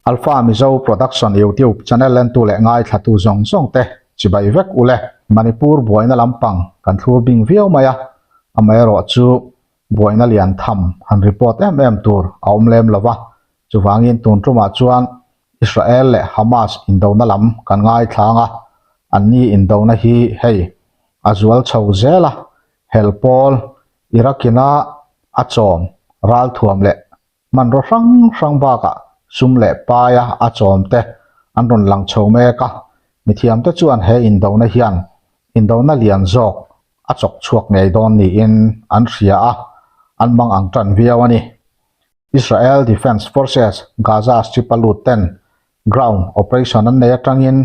Alpha Mizo Production YouTube channel entu leh ngaithlatu zawng zawng te chibai vek ule. Manipur buaina lampang kan thlur bing viau mai a, amaherawh chu buaina lian tham han report em em tur a awm lem lo va, chuvangin tun tumah chuan Israel leh Hamas indona lam kan ngaithlang a, anni indona hi hei a zual chho zel a, hel pawl Iraq-ina a chawm ralthuam leh Hmanraw hrang hrang bakah sum leh paia a chawm te an rawn lang chho mek a, mithiamte chuan he indona hian indona lian zawk a chawk chhuak ngei dawn niin an hria a, an mang ang tan viau a ni. Israel Defence Forces Gaza Strip-a lut ten ground operation an nei atangin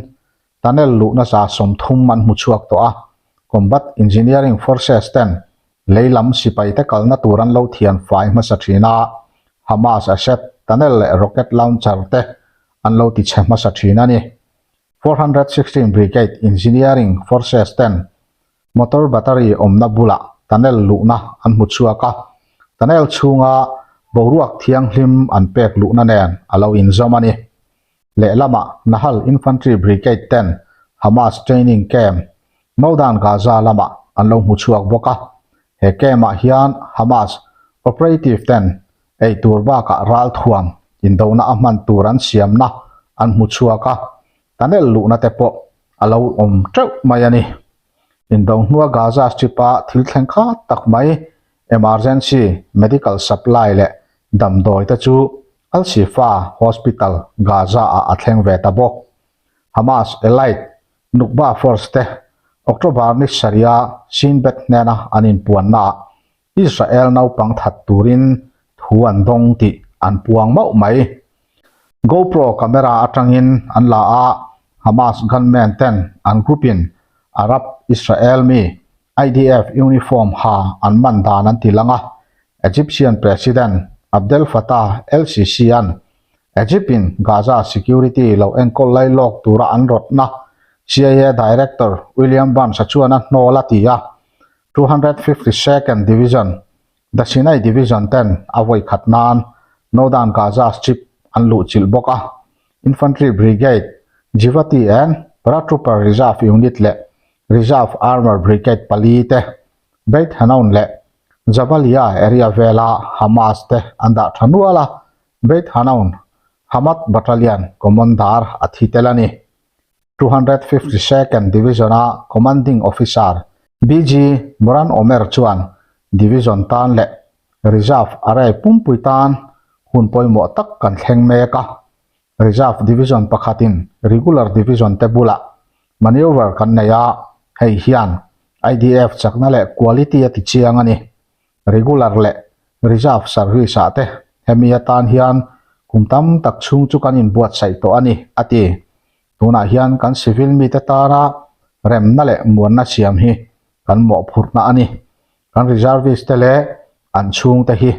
Tunnel luhna 30 an hmu chhuak tawh a, Combat Engineering Forces ten lei lam sipaite kalna tur an lo thian fai hmasa thin a, Hamas asset tunnel leh rocket launcher te an lo tichhe hmasa thin a ni. 416 Brigade Engineering Forces ten motor battery awmna bulah tunnel luhna an hmu chhuak a, tunnel chhunga boruak thianghlim an pek luhna nen a lo inzawm a ni. Lehlamah Nahal Infantry Brigade ten Hamas training camp Northern Gaza lamah an lo hmu chhuak bawk a. He camp-ah hian Hamas operative ten ei tur bakah ralthuam indona a hman tur an siamna an hmu chhuak a, tunnel luhna te pawh a lo awm teuh mai a ni. Indo hnua Gaza Strip-a thil thleng khat tak mai emergency medical supply leh damdawi te chu Al-Shifa Hospital, Gaza-ah a thleng ve ta bawk. Hamas elite Nukba Force te October ni sarih-a Shin Bet hnena an inpuannaah Israel naupang that turin thu an dawng tih an puang mauh mai. GoPro camera atangin an la a, Hamas gunmen ten an group-in Arab Israel mi IDF uniform ha an man dan an ti lang a, Egyptian President Abdel Fattah el-Sisi-a'n Egypt-in Gaza security lo enkawl lai lawk tura an rawtna CIA Director William Burns-a chuan a hnawl a ti a, 252nd Division, The Sinai Division ten a vawi khat nan Northern Gaza Strip an luhchilh bawk a, Infantry Brigade, Givati and Paratrooper Reserve Unit leh Reserve Armour Brigade pali te Beit Hanoun leh Jabalia area vela Hamas te an dah tha nual a, Beit Hanoun Hamad Battalion Commander a thi tel a ni. 252nd Division-a Commanding Officer BG Moran Omer chuan Division tan leh Reserve Array pumpui tan hun pawimawh tak kan thleng mek a, Reserve Division pakhatin Regular Division te bulah manoeuvre kan nei a, hei hian IDF chakna leh quality a ti chiang a ni. Regular leh Reserve Service ah te hemi atan hian kum tam tak chhung chu kan inbuatsaih tawh a ni, a ti. Tunah hian kan civil mite tana remna leh muanna siam hi kan mawhphurhna a ni. Kan reservist te leh an chhungte hi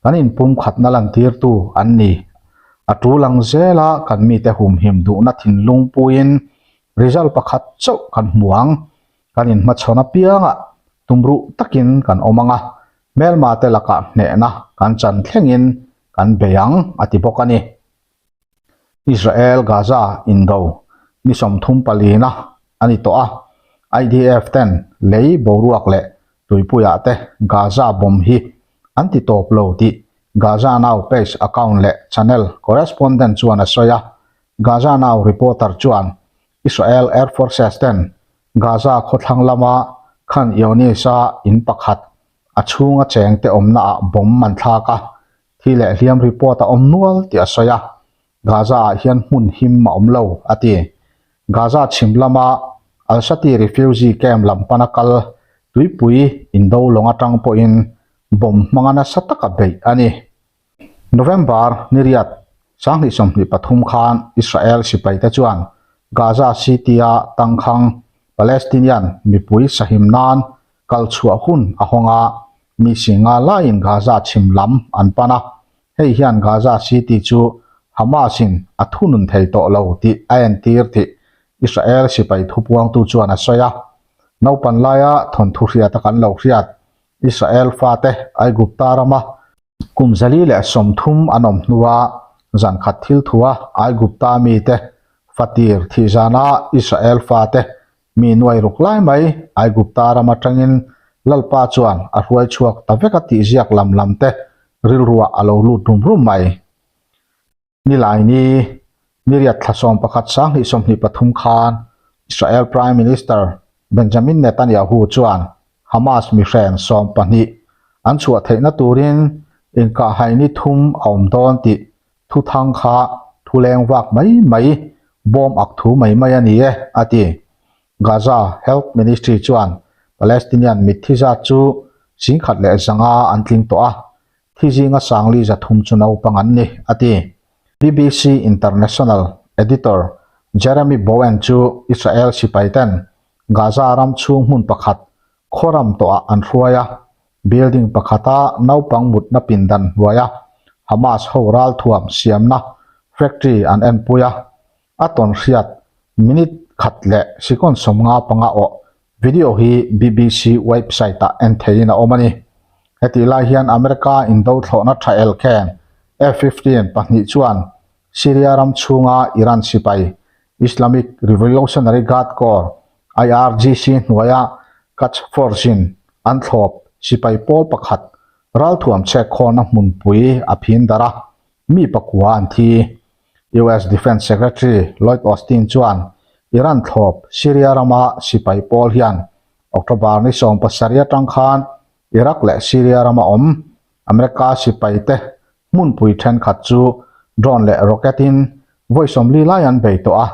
kan inpumkhatna lantirtu an ni. A tul ang zela kan mite humhim duhna thinlung puiin result pakhat chauh kan hmu ang. Kan inhmachhawn apiangah tumruh takin kan awm ang a, hmelma te lakah hnehna kan chan thlengin kan bei ang, a ti bawk a ni. Israel Gaza indo ni 34 na a ni tawh a, IDF ten lei boruak leh tuipuiah te Gaza bomb hi an ti tawp lo tih Gaza Now page account leh channel correspondent chuan a sawi a. Gaza Now reporter chuan Israel Air Forces ten Gaza khawthlang lama Khan Younis-a in pakhat a chhunga chengte awmnaah bomb an thlak a, Thi leh hliam report a awm nual tih a sawi a, Gaza ah hian hmun him a awm lo, a ti. Gaza chhim lama Al-Shati refugee camp lam pana kal tuipui indo lawng atang pawhin bomb hmanga nasa taka beih a ni. November ni riat 2023 khan Israel sipaite chuan Gaza City-a tangkhang Palestinian mipui sahim nan kal chhuah hun a hawng a, mi singa laiin Gaza chhim lam an pan a, hei hian Gaza City chu Hamas-in a thunun thei tawh lo tih a entir tih Israel sipai thupuangtu chuan a sawi a. Naupan laia thawnthu hriata kan lo hriat Israel fate Aigupta rama kum 130 an awm hnua. Zan khat thil thua Aigupta mite fatir thih zana Israel fate mi nuai ruk lai mai Aigupta ram atangin Lalpa chuan a hruai chhuak ta vek a tih ziak lam lam te rilruah a lo lut rum rum mai. Nilaini, Niriat thla 11 2023 khan Israel Prime Minister Benjamin Netanyahu chuan Hamas mihren 12 an chhuah theihna turin inkahhai ni thum a awm dawn tih thuthang kha thu leng vak mai mai, bawm ak thu mai mai a ni e, a ti. Gaza Health Ministry chuan Palestinian mitthi zat chu 10,500 an tling tawh a, Thi zinga Sangli 300 chu naupang an ni, a ti. BBC International Editor Jeremy Bowen chu Israel sipaiten Gaza ram chhung hmun pakhat khawram tawhah an hruai a, building pakhata naupang mutna pindan hnuaia Hamas ho ralthuam siamna factory an enpui a, A tawn hriat minute khat leh second 55 awh video hi BBC website ah en theihin a awm a ni. Hetih lai hian America indo thlawhna tha elkhen F-15 pahnih chuan Syria ram chhunga Iran sipai Islamic Revolutionary Guard Corps, IRGC, hnuaia Quds Force-in an thlawp sipai pawl pakhat ralthuam chhek khawlna hmunpui a phin darh a, mi pakua an thi. US Defence Secretary Lloyd Austin chuan Iran thlawp Syria rama sipai pawl hian October ni 17 atang khan Iraq leh Syria rama awm America sipaite hmunpui thenkhat chu drone leh rocket in vawi 40 lai an bei tawh a,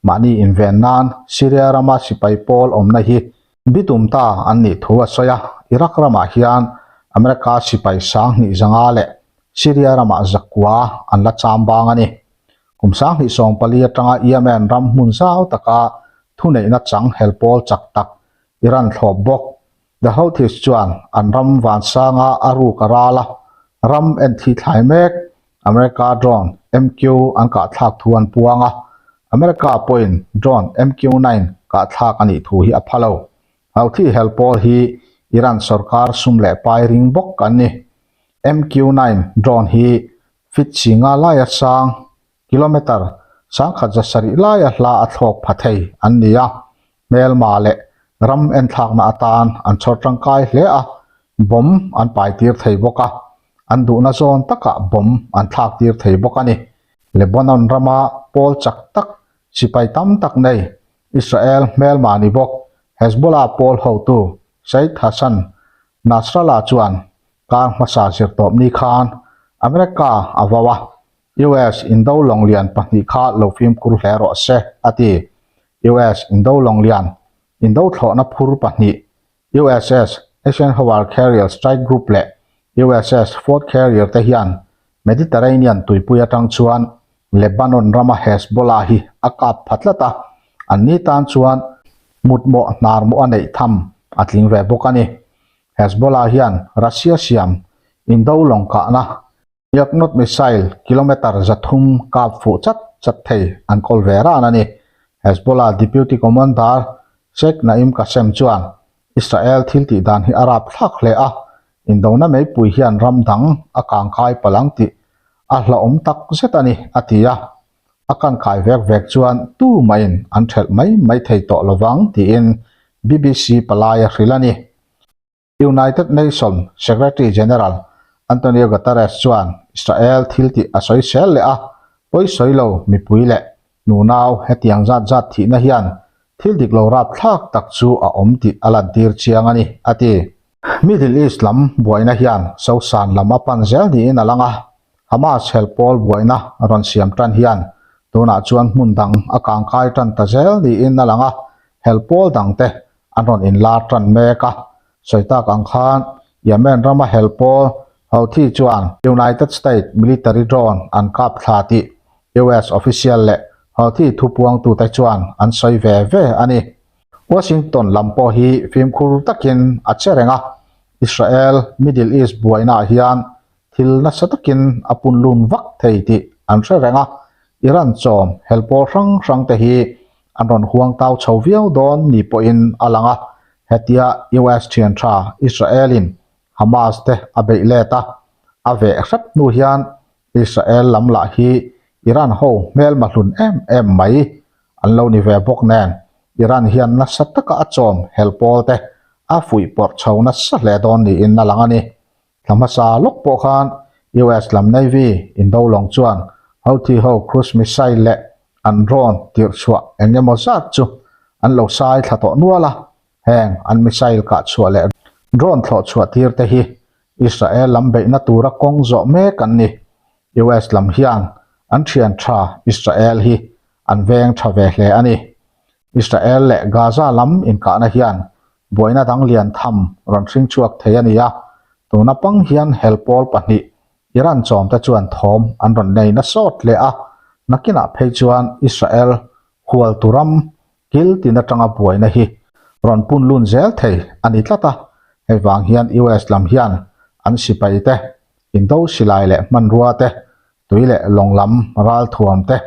mahni inven nan Syria rama sipai pawl awmna hi bitum ta an nih thu a sawi a, Iraq ramah hian America sipai 2500 leh Syria ramah zakua an la cham bang a ni. Kum 2014 atanga Yemen ram hmun zau taka thuneihna chang hel pawl chak tak Iran thlawp bawk. The Houthis chuan an ram vansanga a ruk a ral a, ram en thi thlai mek America drone MQ an kah thlak thu an puang a, America pawhin drone MQ-9 kah thlak a nih thu hi a pha lo. Houthi hel pawl hi Iran sorkar sum leh pai ring bawk an ni. MQ-9 drone hi feet 50 laia sang, kilometre 1170 laia hla a thlawk pha thei an ni a, hmelma leh ram enthlakna atan an chhawr tangkai hle a, bomb an pai tir thei bawk a, an duhna zawn takah bomb an thlak tir thei bawk a ni. Lebanon rama pawl chak tak sipai tam tak nei Israel hmelma ni bawk Hezbollah pawl hotu Said Hassan Nasrallah chuan kar hmasa zirtawp ni khan America a vau a, US indo lawng lian pahnih kha lo fimkhur hle rawh se, a ti. US indo lawng lian indo thlawhna phur pahnih USS Eisenhower Carrier Strike Group leh USS Ford Carrier te hian Mediterranean tuipui atang chuan Lebanon rama Hezbollah hi a kap pha tlat a, anni tan chuan mutmawh hnarmawh a neih tham a tling ve bawk a ni. Hezbollah hian Russia siam indo lawng kahna Yakhnot missile kilometre 300 kap fuh chat chat thei an kawl ve ran a ni. Hezbollah Deputy Commander Sheikh Naim Qassem chuan Israel thil tih dan hi a rap thlak hle a, indona meipui hian ram dang a kangkai palang tih a hlauhawm tak zet a ni, a ti a. A kan kai vek vek chuan tu mahin an thelh mai mai thei tawh lovang tiin BBC palai a hrilh a ni. United Nations Secretary General Antonio Guterres chuan Israel thil tih a sawi sel leh a, pawi sawi lo mipui leh nunau hetiang zat zat thihna hian thil dik lo rap thlak tak chu a awm tih a lantir chiang a ni, a ti. Middle East lam buaina hian Sosan lam a pan zel niin a lang a, Hamas hel pawl buaina rawn siam tan hian tunah chuan hmun dang a kangkai tan ta zel niin a lang a, hel pawl dangte an rawn inlar tan mek a. Sawi tak ang khan Yemen rama hel pawl Houthi chuan United States military drone an kap thla tih US official leh Houthi thupuangtute chuan an sawi ve ve a ni. Washington lam pawh hi fimkhur takin a che reng a, Israel Middle East buainaah hian thil nasa takin a punlun vak thei tih an hre reng a, Iran chawm hel pawl hrang hrang te hi an rawn huang tau chho viau dawn ni pawhin a lang a, hetia US thian tha Israel-in Hamas te a beih let a, a veh hrep hnu hian. Israel lam lah hi Iran ho hmelma hlun em em mai an lo ni ve bawk nen Iran hian nasa taka a chawm hel pawl te a fuih pawrh chho nasa hle dawn niin a lang a ni. Thla hmasa lawk pawh khan US lam Navy indo lawng chuan Houthi ho cruise missile leh an drone tirh chhuah eng emaw zat chu an lo sai thla tawh nual a, heng an missile kah chhuah leh drone thlawh chhuah tir te hi Israel lam beihna tura kawng zawh mek an ni. US lam hian an thian tha Israel hi an veng tha ve hle a ni. Israel leh Gaza lam inkahna hian buaina dang lian tham rawn hring chhuak thei a ni a, tuna pang hian hel pawl pahnih Iran chawmte chuan thawm an rawn nei na sawt leh a, nakinah phei chuan Israel hualtu ram kil tin atanga buaina hi rawn pun lun zel thei a ni tlat a, hei vang hian US lam hian an sipai te, indo silai leh hmanrua te, tui leh lawng lam ralthuam te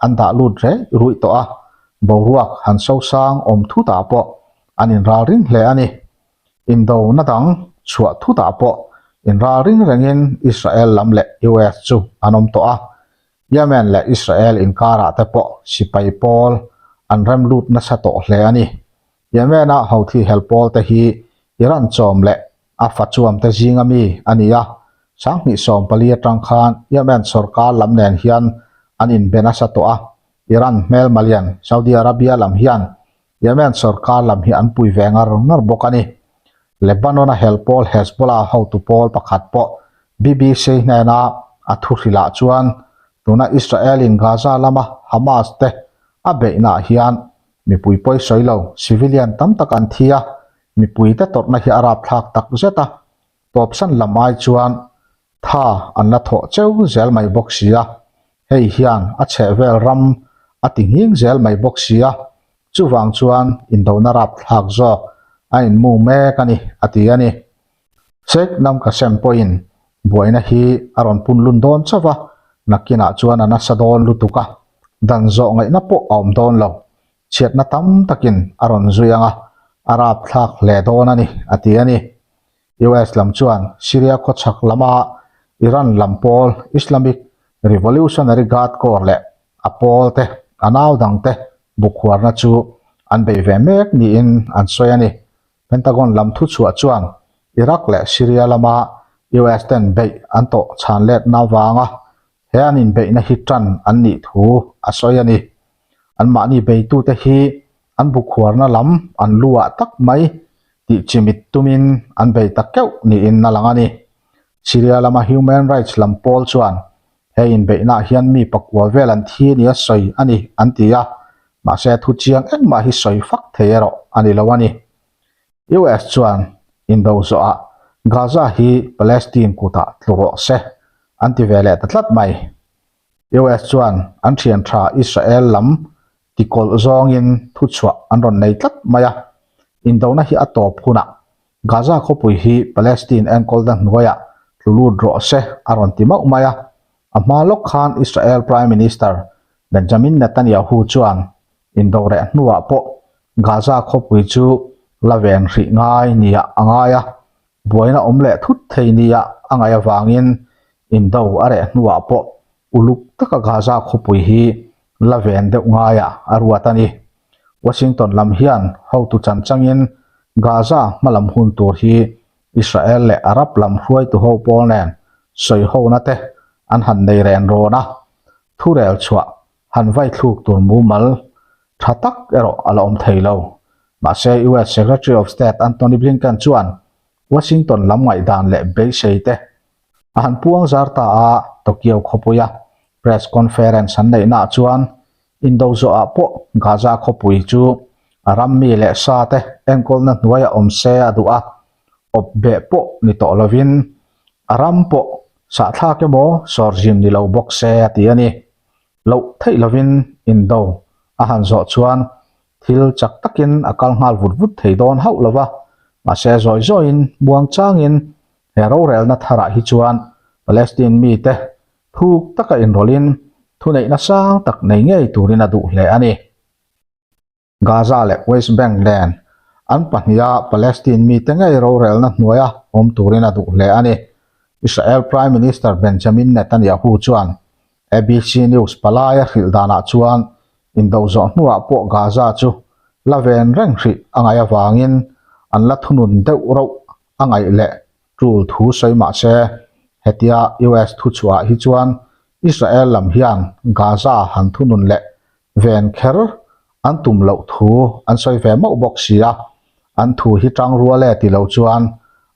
an dah lut rei ruih tawh a, boruak han sosang awm thutah pawh an inral ring hle a ni. Indona dang chhuah thutah pawh inral ring rengin Israel lam leh US chu an awm tawh a, Yemen leh Israel inkarah te pawh sipai pawl an rem lut nasa tawh hle a ni. Yemen-a Houthi hel pawl te hi Iran chawm leh a fa chuam te zinga mi a ni a, 2014 atang khan Yemen sorkar lam nen hian an inbe nasa tawh a, Iran hmelma lian Saudi Arabia lam hian Yemen sorkar lam hi an pui ve ngar ngar bawk a ni. Lebanon-a hel pawl Hezbollah hotu pawl pakhat pawh BBC hnena a thu hrilhah chuan tuna Israel-in Gaza lama Hamas te a beihnaah hian mipui pawi sawi lo civilian tam tak an thi a, mipuite tawrhna hi a rapthlak tak zet a, tawpsan lam ai chuan tha an la thawh cheu zel mai bawk si a, hei hian a chhehvel ram a ti nghing zel mai bawk si a, chuvang chuan indona rapthlak zawk a inmu mek a ni, a ti a ni. Sheikh Nam Qasem pawhin buaina hi a rawn pun lun dawn chauh a, nakinah chuan a nasa dawn lutuk a, dan zawh ngaihna pawh a awm dawn lo, chhiatna tam takin a rawn zui ang a, a rapthlak hle dawn a ni, a ti a ni. US lam chuan Syria khawchhak lama Iran lam pawl Islamic Revolutionary Guard Corps leh a pawl te, a nau dang te bukhuarna chu an bei ve mek niin an sawi a ni. Pentagon lam thuchhuah chuan Iraq leh Syria lama US ten beih an tawh chhan letna avanga he an inbeihna hi tan an nih thu a sawi a ni. Anmahni beitute hi an bukhuarna lam an lu ah tak mai tih chimit tumin an bei ta keuh niin a lang a ni. Syria lama human rights lam pawl chuan he inbeihnaah hian mi pakua vel an thi nia sawi a ni an ti a, mahse thu chiang engmah hi sawi fak thei erawh a ni lo a ni. US chuan indo zawhah Gaza hi Palestine kutah tlu rawh se an ti ve leh ta tlat mai. US chuan an thian tha Israel lam tikawlh zawngin thuchhuah an rawn nei tlat mai a, indona hi a tawp hunah Gaza khawpui hi Palestine enkawlna hnuaiah tlu lut rawh se a rawn ti mauh mai a. A hma lawk khan Israel Prime Minister Benjamin Netanyahu chuan indo reh hnuah pawh Gaza khawpui chu la ven hrih ngai nia a ngai a, buaina awm leh thut thei nia a ngaih avangin indo a reh hnuah pawh uluk taka Gaza khawpui hi la ven deuh ngaiah a ruat a ni. Washington lam hian hotu chan changin Gaza hmalam hun tur hi Israel leh Arab lam hruaitu ho pawl nen sawihona te an han nei ren rawn a, thurel chhuah han vai thluk tur mumal tha tak erawh a la awm thei lo. Mahse US Secretary of State Antony Blinken chuan Washington lam ngaihdan leh beisei te a han puang zar ta a, Tokyo khawpuia press conference an neihnaah chuan Indo zawhah pawh Gaza khawpui chu a ram mi leh sa te enkawlna hnuaiah awm se a duh a, awp beh pawh ni tawh lovin a ram pawh sahthlak emaw sawrzim ni lo bawk se a ti a ni. Loh theih lovin Indo a han zawh chuan thil chak takin a kal nghal vut vut thei dawn hauh lo va, mahse zawi zawiin muang changin he rorelna tharah hi chuan Palestine mite thuk taka inrawlhin thuneihna sang tak nei ngei turin a duh hle a ni. Gaza leh West Bank nen an pahniha Palestine mite ngei rorelna hnuaia awm turin a duh hle a ni. Israel Prime Minister Benjamin Netanyahu chuan ABC News palaia hrilh danah chuan indo zawh hnuah pawh Gaza chu la ven reng hrih a ngaih avangin an la thunun deuh rauh a ngaih leh tul thu sawi mah se, hetia US thuchhuah hi chuan Israel lam hian Gaza han thunun leh ven kher an tum loh thu an sawi ve mauh bawk si a, an thu hi tang rual e ti lo chuan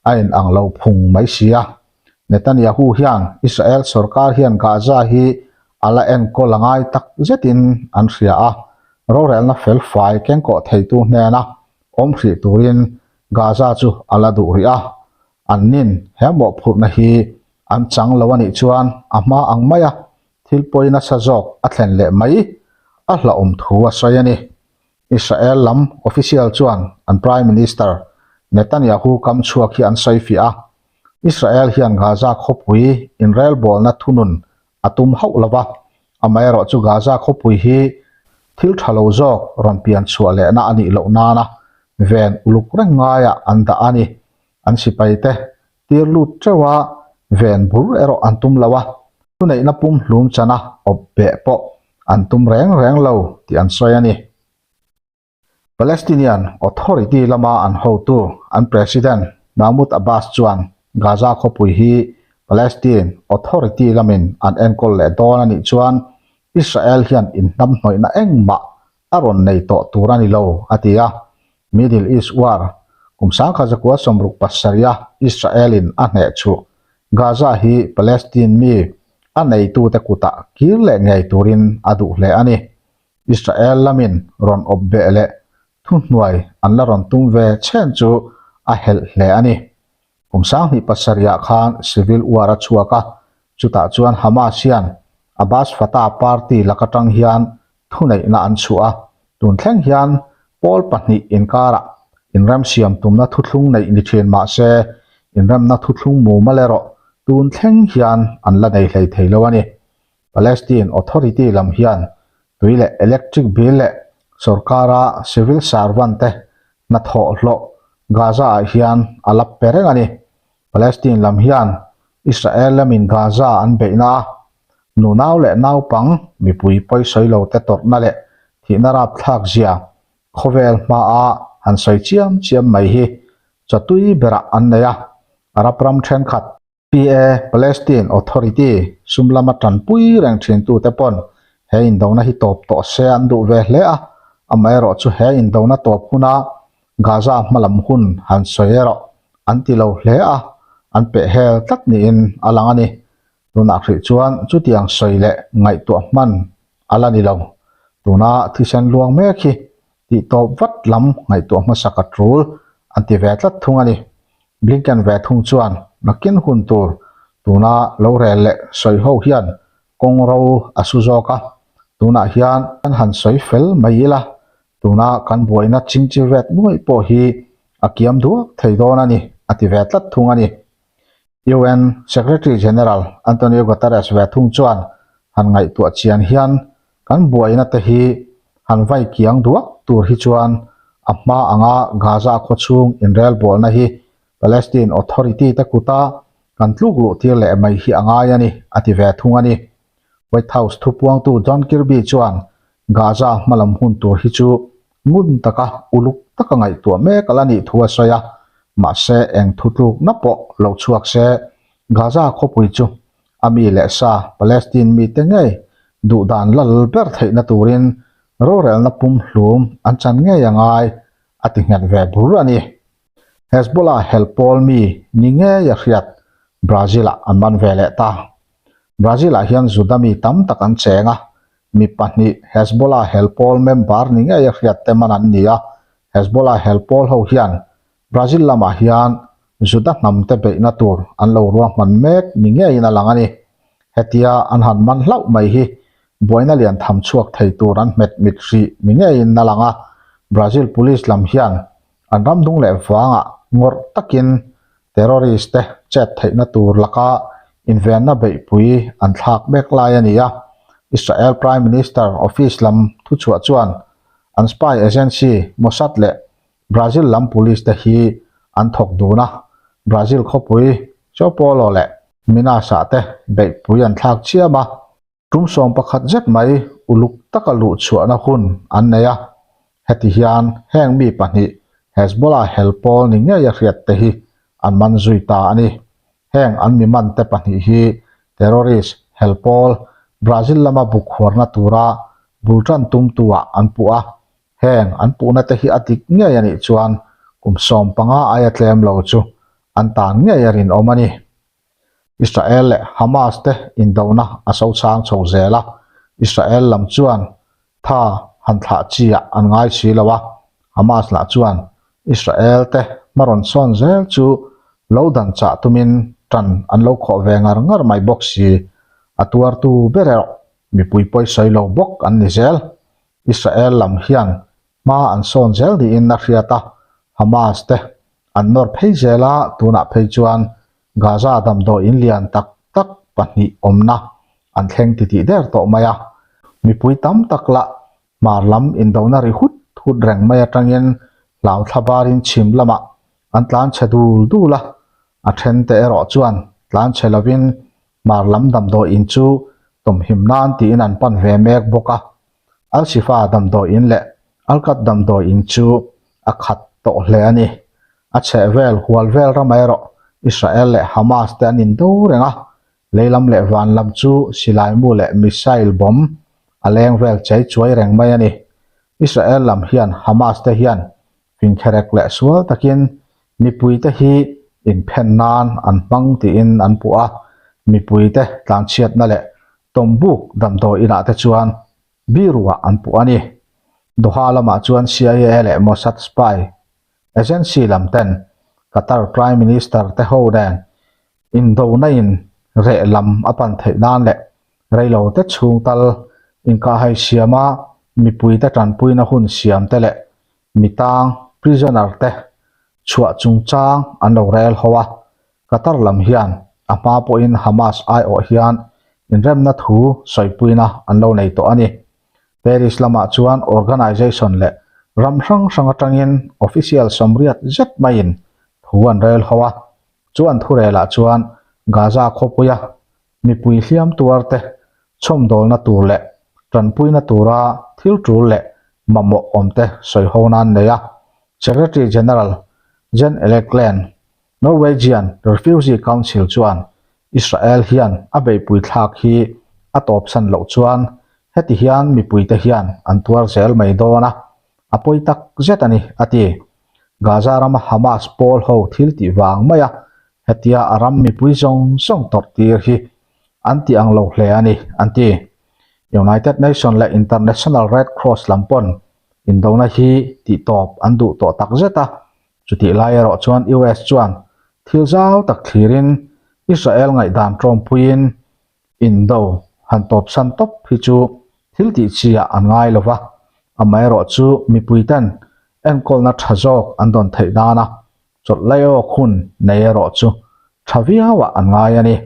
a in ang lo phung mai si a. Netanyahu hian Israel sorkar hian Gaza hi a la enkawl a ngai tak zetin an hria a, rorelna felfai kengkawh theitu hnena awm hrih turin Gaza chu a la duh rih a, an nin he mawhphurhna hi an chang lo a nih chuan a hma ang maia thil pawi nasa zawk a thlen leh mai a hlauhawm thu a sawi a ni. Israel lam official chuan an Prime Minister Netanyahu kam chhuak hi an sawi fiah a, Israel hian Gaza khawpui inrelbawlna thunun a tum hauh lo va, amaherawhchu Gaza khawpui hi thil tha lo zawk rawn pian chhuah lehna a nih loh nana ven uluk reng ngaiah an dah a ni. An sipaite tir lut teuh a, ven bur erawh an tum lo a, thuneihna pumhlum chana awp beh pawh an tum reng reng lo tih an sawi a ni. Palestinian Authority lama an hotu, an President Mahmoud Abbas chuan Gaza khawpui hi Palestine Authority lamin an enkawl leh dawn a nih chuan Israel hian inhnamhnawihna engmah a rawn nei tawh tur a ni lo, a ti a. Middle East War kum 1967 a Israel-in a hneh chhuh Gaza hi Palestine mi a neitute kutah kir leh ngei turin a duh hle a ni. Israel lamin rawn awp beh leh thuhnuai an la rawn tum ve chhen chu a helh hle a ni. Kum 2007 ah khan civil war a chhuak a, chutah chuan Hamas hian Abbas Fatah party lak atang hian thuneihna an chhuah a, tun thleng hian pawl pahnih inkarah inremsiam tumna thuthlung neih ni thin mah se inremna thuthlung mumal erawh tun thleng hian an la nei hlei thei lo a ni. Palestine Authority lam hian tui leh electric bill leh sorkara civil servant te hnathawh hlawh Gaza-ah hian a la pe reng a ni. Palestine lam hian Israel lamin Gaza an beihna a, nunau leh naupang mipui pawisawi lo te tawrhna leh thihna rapthlak zia khawvel hmaa han sawi chiam chiam mai hi chawtui berah an nei a, Arab ram thenkhat PA, Palestine Authority, sum lama tanpui reng thintute pawn he indona hi tawp tawh se an duh ve hle a, amaherawh chu he indona tawp huna Gaza hmalam hun han sawi erawh an ti lo hle a, an peh hel tlat niin a lang a ni. Tunah hrih chuan chutiang sawi leh ngaihtuah hman a la ni lo. Tuna thisen luang mek hi tih tawp vat lam ngaihtuah hmasak a tul an ti ve tlat thung a ni. Blinken ve thung chuan nakin hun tur tuna lo rel leh sawi ho hian kawng ro a su zawk a, tunah hian kan han sawi fel mai ila, tuna kan buaina chingchi vet nuaih pawh hi a kiam duak thei dawn a ni a ti ve tlat thung a ni. UN Secretary General Antonio Guterres ve thung chuan han ngaihtuah chian hian kan buaina te hi han vai kiang duak tur hi chuan a hma anga Gaza khawchhung inrelbawlna hi Palestine Authority te kuta kan tluk luh tir leh mai hi a ngai a ni, a ti ve thung a ni. White House thupuangtu John Kirby chuan Gaza hmalam hun tur hi chu ngun taka uluk taka ngaihtuah mek a la nih thu a sawi a, mahse eng thutlukna pawh lo chhuak se Gaza khawpui chu a mi leh sa Palestine mite ngei duhdan lal ber theihna turin rorelna pumhlum an chan ngei a ngai a ti nghet ve bur a ni. Hezbollah hel pawl mi ni ngei a hriat Brazil-ah an man ve leh ta. Brazil-ah hian Juda mi tam tak an cheng a, mi pahnih Hezbollah hel pawl member ni ngei a hriat te man an ni a, Hezbollah hel pawl ho hian Brazil lamah hian Juda hnamte beihna tur an lo ruahman mek ni ngeiin a lang a ni. Hetia an han man hlauh mai hi buaina lian tham chhuak thei tur an hmet mit hrih ni ngeiin a lang a, Brazil police lam hian an ram dung leh vangah ngawrh takin terrorist te chet theihna tur laka invenna beihpui an thlak mek lai a ni a. Israel Prime Minister office lam thuchhuah chuan an spy agency Mossad leh Brazil lam police te hi an thawk dun a, Brazil khawpui Sao Paulo leh. Minas-ah te beihpui an thlak chiam a. Tum 11 zet mai uluk taka luh chhuahna hun an nei a, heti hian heng mi pahnih Hezbollah hel pawl ni ngei a hriat te hi an man zui ta a ni. Heng an mi man te pahnih hi terrorist hel pawl Brazil lama buk huarna tura bul tan tumtu ah an puh a, heng an puhna te hi a dik ngei a nih chuan kum 15 aia tlem lo chu an tan ngei a rinawm a ni. Israel leh Hamas te indona a so chang chho zel a, Israel lam chuan tha han thlah chi ah an ngai si lo a, Hamas lah chuan Israel te hma rawn sawn zel chu lo dan chah tumin tan an lo khawh ve ngar ngar mai bawk si, a tuartu ber erawh mipui pawisawi lo bawk an ni zel. Israel lam hian hma an sawn zel niin a hriat a, Hamas te an nawr phei zel a, tunah phei chuan Gaza damdawi in lian tak tak pahnih awmna an thleng titih der tawh mai a, mipui tam tak lah hmar lam indona ri hut hut reng mai atangin hlau thla barin chhim lamah an tlan chhe dul dul a, a then te erawh chuan tlan chhe lovin hmar lam damdawi in chu tawmhim nan tiin an pan ve mek bawk a. Al-Shifa damdawi in leh Al-Qad damdawi in chu a khat tawh hle a ni. A chheh vel hual vel ramah erawh Israel leh Hamas te an indo reng a, lei lam leh van lam chu silai mu leh missile bomb a leng vel chei chuai reng mai a ni. Israel lam hian Hamas te hian fingkherek leh sual takin mipuite hi inphen nan an hmang tiin an puh a, mipuite tlanchhiatna leh tawmbuk damdawi inah te chuan biruah an puh a ni. Doha lamah chuan CIA leh Mossad spy agency lam ten Qatar Prime Minister te ho nen indona in reh lam a pan theih nan leh reilo te chhung tal inkahhai siama mipuite tanpuina hun siam te leh mi tang, prisoner, te chhuah chungchang an lo rel ho a, Qatar lam hian a hma pawhin Hamas aiawh hian inremna thu sawipuina an lo nei tawh a ni. Paris lamah chuan organisation leh ram hrang hrang atangin official sawmriat zet maiin thu an rel ho a, chu an thurelah chuan Gaza khawpuia mipui hliam tuar te chhawmdawlna tur leh tanpuina tura thil tul leh mamawh awm te sawi ho nan nei a, Secretary General Jan Egeland, Norwegian Refugee Council chuan Israel hian a beihpui thlak hi a tawpsan loh chuan heti hian mipuite hian an tuar zel mai dawn a, a pawi tak zet a ni, a ti. Gaza rama Hamas pawl ho thil tih vang maia hetia a ram mipui zawng zawng tawrh tir hi an ti ang lo hle a ni, an ti. United Nation leh International Red Cross lam pawn indona hi tihtawp an duh tawh tak zet a, chutih lai erawh chuan US chuan thil zau tak thlirin Israel ngaihdan tawmpuiin Indo han tawpsan tawp hi chu thil tih chi ah an ngai lo va, amaherawh chu mipui ten enkawlna tha zawk an dawn theih nana chawlh lai awk hun nei erawh chu tha viau ah an ngai a ni.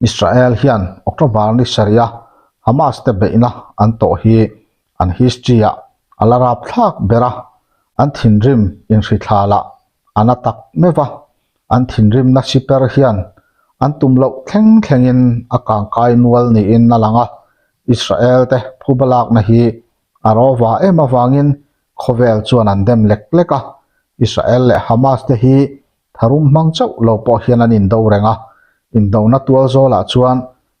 Israel hian October ni sarih a Hamas te beihna an tawh hi an history ah a la rap thlak ber a, an thinrim inhrithla lah a na tak meuh a, an thinrimna siper hian an tum loh thleng thlengin a kangkai nual niin a lang a, Israel te phuba lakna hi a rawva em avangin khawvel chuan an dem lek lek a, Israel leh Hamas te hi tharum hmang chauh lo pawh hian an indo reng a, indona tual zawlah chuan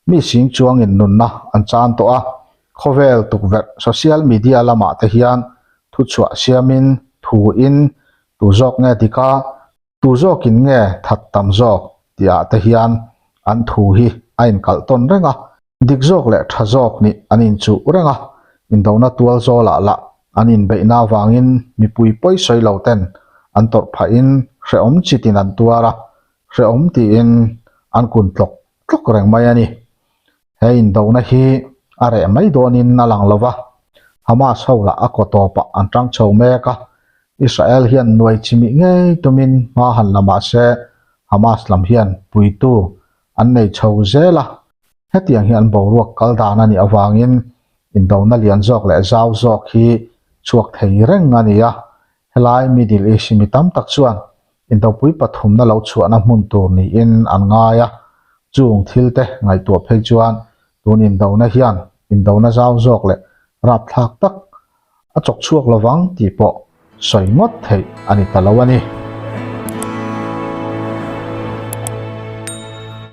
mi sing chuangin nunna an chan tawh a, khawvel tukverh social media lamah te hian thuchhuah siamin thu in Tu zawk nge dik a, tu zawkin nge that tam zawk tih ah te hian an thu hi a inkalh tawn reng a, dik zawk leh tha zawk nih an inchuh reng a, indona tual zawlah lah an inbeihna avangin mipui pawi sawi lo ten an tawrh phahin hrehawm chitin an tuar a, hrehawm tiin an kun tlawk tlawk reng mai a ni. He indona hi a reh mai dawnin a lang lo va, Hamas ho lah a kaw tawpah an tang chho mek a, Israel hian nuai chimih ngei tumin hma han la mah se Hamas lam hian puitu an nei chho zel a, hetiang hi an boruak kal dan a nih avangin indona lian zawk leh zau zawk hi chhuak thei reng a ni a, helai Middle East mi tam tak chuan. Indopui pathumna lo chhuahna hmun tur niin an ngai a, chung thilte ngaihtuah phei chuan tun indona hian indona zau zawk leh rapthlak tak a chawk chhuak lovang tih pawh sawi ngawt theih a ni ta lo a ni.